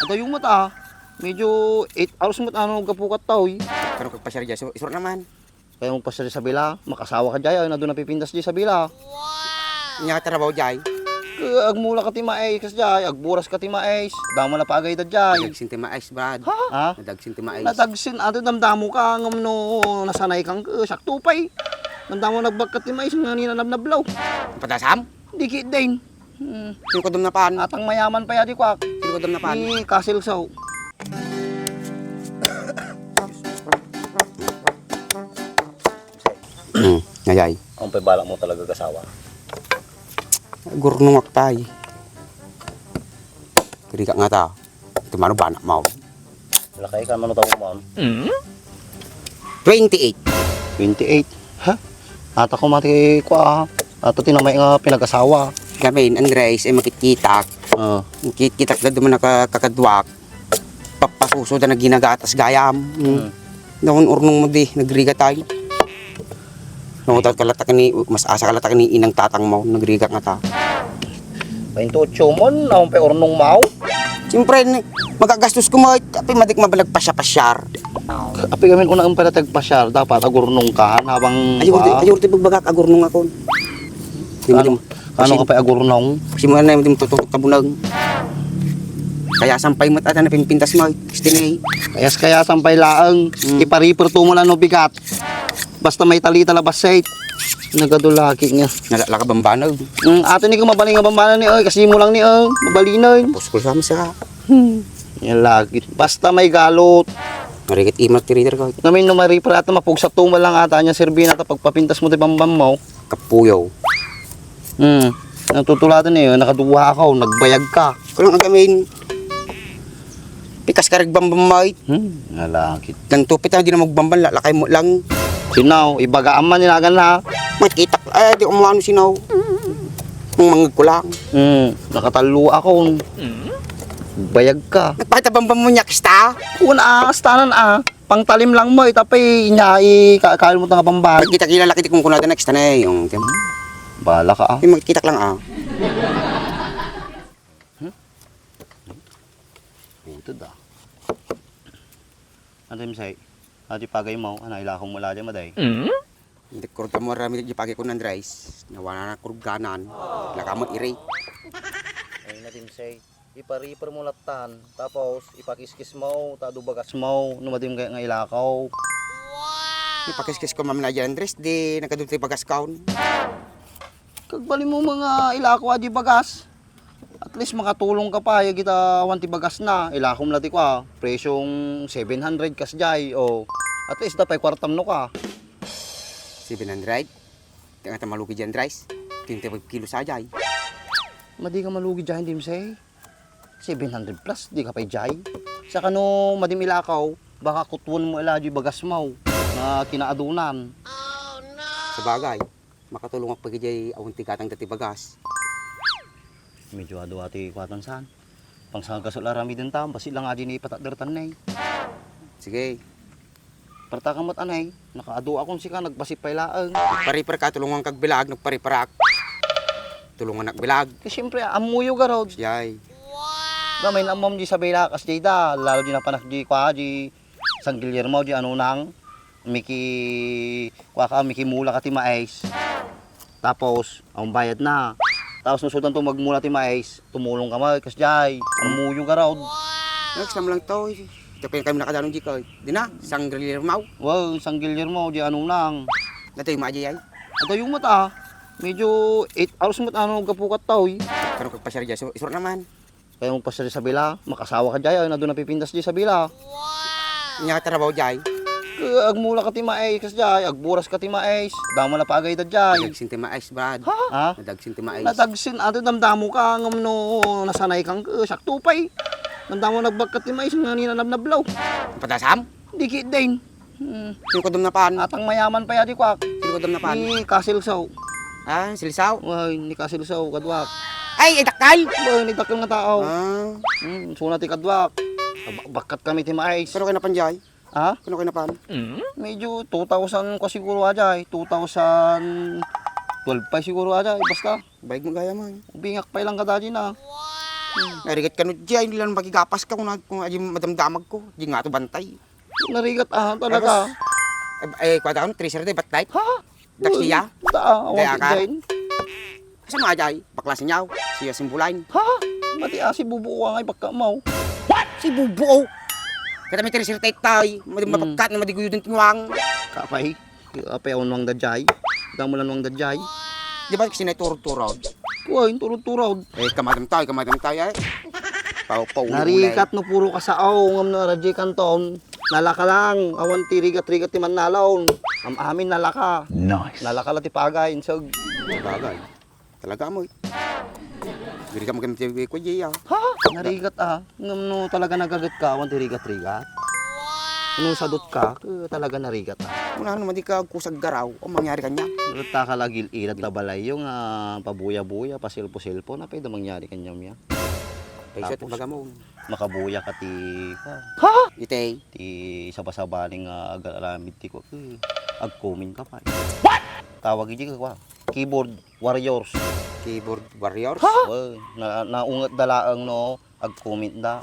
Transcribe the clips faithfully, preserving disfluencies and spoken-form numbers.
Adayo met a. Medyo eight hours met ano gapu kat taoy. Pero kagpasiar diay, sur-, isuro naman. Kaya magpasiar sa bila, makasawa ka diay, ay, adu napipintas diay sa bila. Nya trabaho diay? Kaya agmula ka ti mais, kas diay, agburas ka ti mais. Damo na pagay da diay. Dagsin ti mais, Brad. Ha? Ha? Nadagsin ti mais. Nadagsin, adu damdamo ka, ngem no nasanay kang, eh, sakto pay. Damdamo nagbagkat ti mais, nga ninanabnablaw. Padasam? Dikit din. Hmm. Sino kadam napan? Atang mayaman pay adi kuak. Sino kadam napan? Ni Kasilsaw. Hmm, ayay. Ang pay balak mo talaga kasawa? Gurnong ak pay. Kadi ka nga ta. Tumano ba anak mo? Lakay ka, mano taon mo? Twenty-eight. Twenty-eight? Ha? Ata ko mati kua, ata tinamay nga pinag-asawa. Kami, Andres, ay makitkitak. Oo. Makitkitak na duman nakakadwak. Papasuso da na ginagatas gayam. Hmm. Hmm. Naun urnong mo di, nagrigatay. No, daw kalatak ni, mas asa kalatak ni inang tatang mo, nagrigat nga ta. Painto, Chumon, naun pay urnong mo? Siyempre, ni, magagastos ko mo, tapi madik mabalag pasyar-pasyar. Api kami unang pala tagpasyar, dapat agurnong ka, habang Ayun, pa- ayun, ti pagbagak, agurnong ako. Di mo Ano? Ano ka pay agurnong? Kasi mo na yung tututok kabunag. Kaya sampay mo, ata napimpintas mo, gusto na eh. Kayas kaya sampay laeng, Hmm. ipariper to mo lang no bigat. Basta may talita labas sa it. Nagadulaki nga. Nalala ka bambanag. Hmm, ato ni ko mabaling nga bambanag ni, oy, kasi mo lang ni, oy, mabalinoy. Puskol sa masa. Hmm. Yan lagi. Basta may galot. Marikit imat ti reader ko. Namin no mariper ata mapugsa to mo lang ata niya, sirbi na ta pagpapintas mo ti bambam mo. Kapuyaw. Hmm. Natutulatan niyo, nakaduwa ako, nagbayag ka. Kulang agamin. Pikas ka rin bambam, mait. Hmm, nalakit. Nang tupit, ah, di na magbamban, lalakay mo lang. Sinaw, ibaga aman, inagan na. Makitak, eh, di umano sinaw. Ang mangag ko lang. Hmm, nakatallo ako. Bayag ka. Nagpakita bambam mo niya, kista? Una, ah, astanan, ah. Pangtalim lang mo, itapay inya i ka-, kail mo nga bambag. Kita kila laki ti kungkunada na extra na eh, yung, tim. Bala ka, ah. Yung magkita lang, ah. Hmm? Ito da. Ano yung say? Ano yung pagay mo? Ano, ilakong mo lagi, maday? Hindi ko rin mo aramid yung pagay ko ng rice. Nawana na kurganan. Laka mo iri. Ay, na din say. Ipariper mo latan, tapos ipakiskis mo, ta adu bagas mo, no madim kaya nga ilakaw. Ipakiskis ko, Ma'am Nadia Andres, di nagkadun ti bagas kaon. Kagbali mo mga ilakaw, adi bagas. At least makatulong ka pa, ya kita awan ti bagas na, ilakom la ti kua, presyong seven hundred kas jay, o at least da pay kwartam no ka. Seven hundred? Di nga ta malugi dyan, Andres. Twenty-five kilo sa jay. Madi ka malugi dyan, Dimsay. Seven hundred plus, di ka pay jay. Saka no, madim ilakaw, baka kutwon mo ila di bagas mo, na kinaadunan. Sabagay, makatulong ak pagijay awan ti gatang dati bagas. Medyo adu ati kuwatan saan. Pang sangkasol aramiden ta, basi lang adi ni ipatakder tan nay. Sige. Parta ka met anay, nakaadu akon sika, nagbasi pay laeng. Nagpariper ka, tulungan kag bilag, nagpariperak. Tulungan nagbilag. Kay siyempre, ammuyo garod. Siyay. Gamay na ammom di sabay lakas di da, lalo di napanak di kwa, di San Guillermo, di ano nang, Miki, kwa ka, Miki mula ka ti mais. Tapos, ang bayad na. Tapos, no, sultan to magmula ti mais, tumulong ka, ma, kas jay. Ang muyo garod. Next time lang to, eh. Ito pa yung kami nakadanon di ko, eh. Di na, San Guillermo. Wow, San Guillermo, di ano nang. Nato yung maaji ay. Ito yung mata, medyo eight hours mat ano, gapukat tao, eh. Pero kagpasar dyan, so, isuro naman. Kaya magpasar sa bila, makasawa ka jay, ay, nado napipintas di sa bila. Nya trabaho jay? Kaya agmula ka ti mais, kas jay, agburas ka ti mais, damo na pagay da jay. Nadagsin ti mais, Brad. Ha? Ha? Nadagsin ti mais. Nadagsin, ato damdamo ka, ngam no, nasanay kang, eh, sakto pay. Damdamo nagbagkat ti mais, nga ninanabnablaw. Padasam? Dikit din. Hmm. Sino kadam napan? Atang mayaman pay adi kuak. Sino kadam napan? Ni Kasilsaw. Ah, Silsaw? Way, ni Kasilsaw, kaduak. Ay, idakkel? Way, ni dakkel nga tao. Ah. Hmm, suna ti kaduak. Ba-, bakkat kami ti mais. Kano kayo napan jay? Ha? Kano kayo napan? Medyo two thousand ko siguro ajay. Two thousand twelve pa siguro ajay. Basta. Bayag mo gaya man. Bingak pay lang kadadi na. Narigat kano diay, ilan makigapas ka, kung, kung adi madamdamag ko, di nga to bantay. Narigat, ah, talaga. Tapos, eh, eh, kuwan, ano, tracer day, bat light? Ha? Dax iya? Da, awan Day akar? Diyan. Asa nga jay? Bakla sinyaw, siya simbulain. Ha? Mati, ah, si Bubuo nga ibagka mo. What? Si Bubuo? Kada may tracer tayo tayo, madi Hmm. mapagkat na madiguyod ng tinuang. Kapay, kapay, unwang da jay. Ikaw mo lang unwang da jay. Di ba, kasi na turod-turod? Kuha, yung turod-turod. Eh, kamadam tayo, kamadam tayo, eh. Pau, pau, Narikat no puro kasao, ngam na radyo kanton. Nalaka lang, awan ti rigat-rigat ti mannalaon. Am-amin nalaka. Nice. Nalaka la ti pagay, insag. Bagay. Talaga mo. Diri ka maganda ti kuya, ah. Ha? Narigat, ah. Ngam no talaga nagagat ka, awan ti rigat-rigat. No sadot ka, eh, talaga narigat, ah. Una, ano, madi ka agkusag garaw, ang mangyari kanya? Rata ka lagi ilad ta balay, yung, ah, pabuya-buya, pasilpo-silpo, na pwede mangyari kanya, miya. Paisot, Tapos, baga mo. Makabuya ka ti, Ha? Itay. Ti saba-saba ni nga agararamid ti ko. Eh, agkumin ka pa. What? Tawag iti ka, keyboard warriors. Keyboard warriors? Ha? Well, na, naunget da laeng no, agkumin da.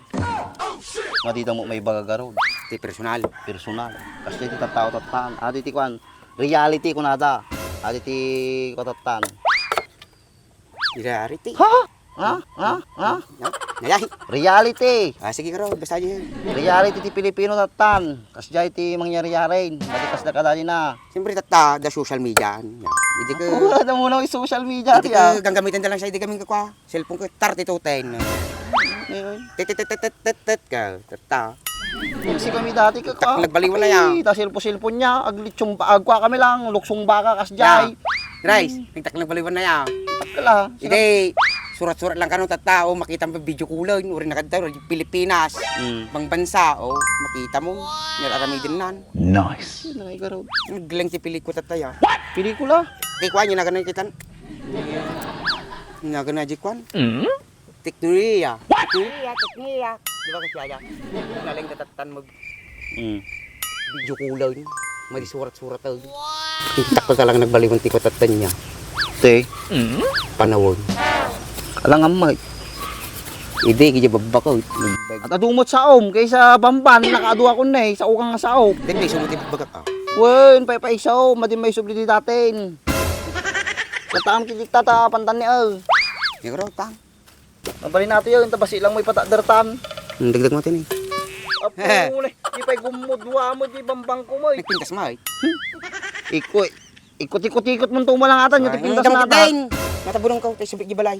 Madida mo may bagagarod. Ti personal. Personal. Kasi ti tattao tattan. Adi ti kwan, reality kunada. Adi ti kuan tattan. Reality. Ha? Ha? Ha? Ha? Na-, nayahi. Reality. Ah, sige, karo, basta yun. Reality ti Pilipino tattan. Kasdiay ti mangyari-yari. Madi kasda kadali na. Siyempre, tatta, the social media. Hindi ka Oo, ano mo na yung social media, Hindi tiya. ka gagamitin na lang siya, hindi kami kakwa. Cellphone ko, thirty-two ten. Ayun. Tet, tet, tet, tet, tet, tet, ka, tatta. Kasi kami dati ka, Tak, nagbaliwan na yan. Ay, ta cellphone, cellphone niya, aglitsong ba, agkwa kami lang, luksong baka, kas Ya. jay. Rice, Hmm. nagtak nagbaliwan na yan. Takla. Hindi, surat-surat lang kano, tatta, o makita mo video call, uri na kadta, uri Pilipinas, Hmm. bang bansa, o, makita mo, nararamidin nan. Nice. Yun na nga, ikaw. Naglang ti pelikula, tatta, ya. Pelikula? Di kwan, yung nagano kitan. Nagano, di kwan. Hmm? Teknolohiya. Teknolohiya, teknolohiya. Di ba kasi aya? Naling tatattan mo. Mm. Video call-an. Madi surat-surat, ah. Takal ka lang nagbaliwan ti kutattan niya. Te. Panawon. Alang amay. Idi, kaya babbakot. At adu met saom, kaysa bamban, nakaadu ako na eh, sa ukang nga saom. Then, may sumuti babbakot, ah. Wen, pay, pay saom, madi may subli di datin. Kataam kiti tata, pantan ni, ah. Siguro, tang. Mabalin nato yun, ta basi lang mo ipatadar tan. Hmm, dagdag mo, tin, eh. Apo, ulay, di pa'y gumudwa mo, di bambang ko mo, eh. Nagpintas mo, eh. Iko, eh. Ikot-ikot-ikot mo, tumalang atan, yung Ay, tipintas ang na ata. Dain. Natabunong ka, tayo subik di balay.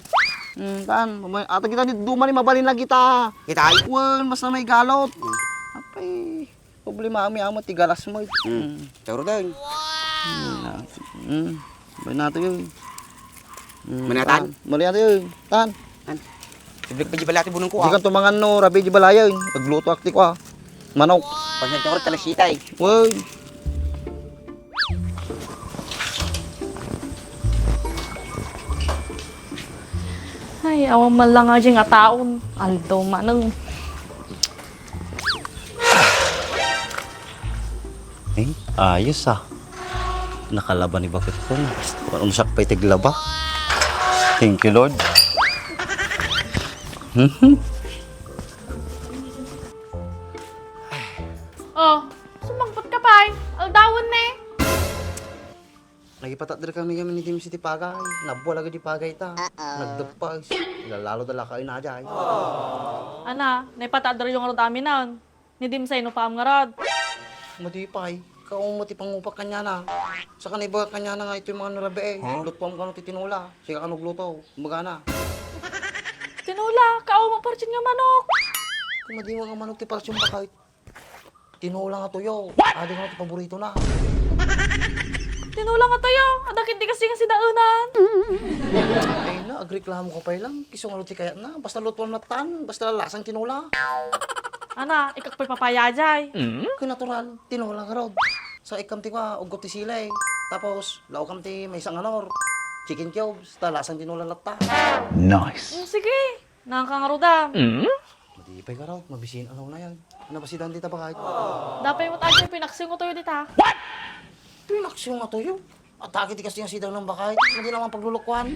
Hmm, tan, mamay, ata kita di duman, eh, mabalin na kita. Kita, ay? Wan, mas na may galot. Hmm. Apay. Problema, ami amo ti galas mo. Hmm. Hmm. Tawro daw. Hmm. Hmm. Bay nato yun. Hmm, Manatan? Tan. Mali nato yun. Tan. Tan. Siblik pa di balati bunong ko, Di ah. Kan tumangan no, rabi di balayan. Pagluto akti ko, ah. Manok. Pagluto ko, talasita, eh. Woy. Ay, awan man lang nga dyan nga taon. Aldo manang. Eh, ayos ah. Nakalaba ni bakit ko na. Unsak pa'y tiglaba. Thank you, Lord. Mhm. Oh, sumangpot ka pa'y. Aldawan ne. Nagipatadder kami kami ni James iti pagay. Nabual agad di pagay ta. Uh-oh. Nagdeppas. Ilalalo da laka inajay. Ana, naipatadder yung ngarud aminan. Ni Dimsay no paam ngarud. Madipay. Kaon mo ti pangupak kanyana. Saka naibaga kanyana nga ito'y mga narabi eh. Huh? Lutpam kano ti tinola. Siya kano gluto. Magana. Tinola, kaon mo parchin nga manok. Kumadi mo nga manok ti parchin bakay. Tinola nga tuyo. What? Adi nga ti paborito na. Tinola nga tuyo. Adakit di kasi nga sidaenan. Ay na, agreklamo ka pay lang. Kiso nga ti kayat na. Basta lutuan na tan. Basta lasang tinola. Ana, ikak pay papaya jay. Kaya natural, tinola nga rod. Sa ikam ti kwa, uggot ti silay. Tapos, laukam ti maysa nga nor. Chicken cubes, ta lasang tinola latta. Nice. Mm, sige. Nangka nga rudam. Madipay ka raw, mabisin alaw na yan. Ano ba si Dante tabakay? Dapay mo tayo pinaksiw nga tuyo dita. What? Pinaksiw nga tuyo? Atake ti kastoy nga sidang nang bakay. Madi naman paglulukuan.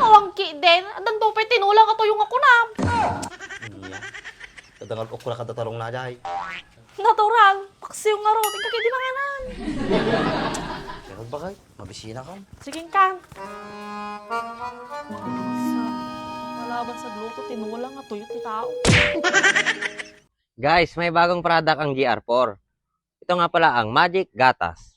Awang ki den. Addan to pay tinola nga tuyo nga kunam. Ania? Tadangal okra kada tarong na, jay. Natural. Paksiw nga ro. Tingka kay di manganan. Pero bakay, mabisina kan. Sige kan. Malaban sa gluto, tinola nga tuyo ti tao. Guys, may bagong product ang G R four. Ito nga pala ang Magic Gatas.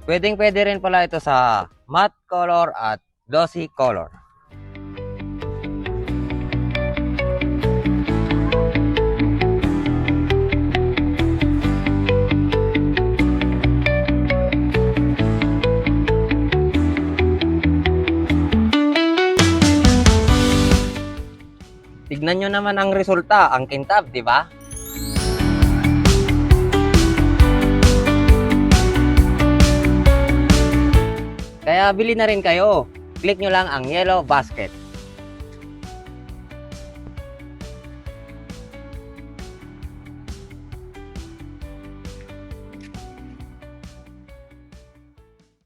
Pwedeng-pwede rin pala ito sa matte color at glossy color. Tignan nyo naman ang resulta, ang kintab, di ba? Kaya bili na rin kayo. Click nyo lang ang yellow basket.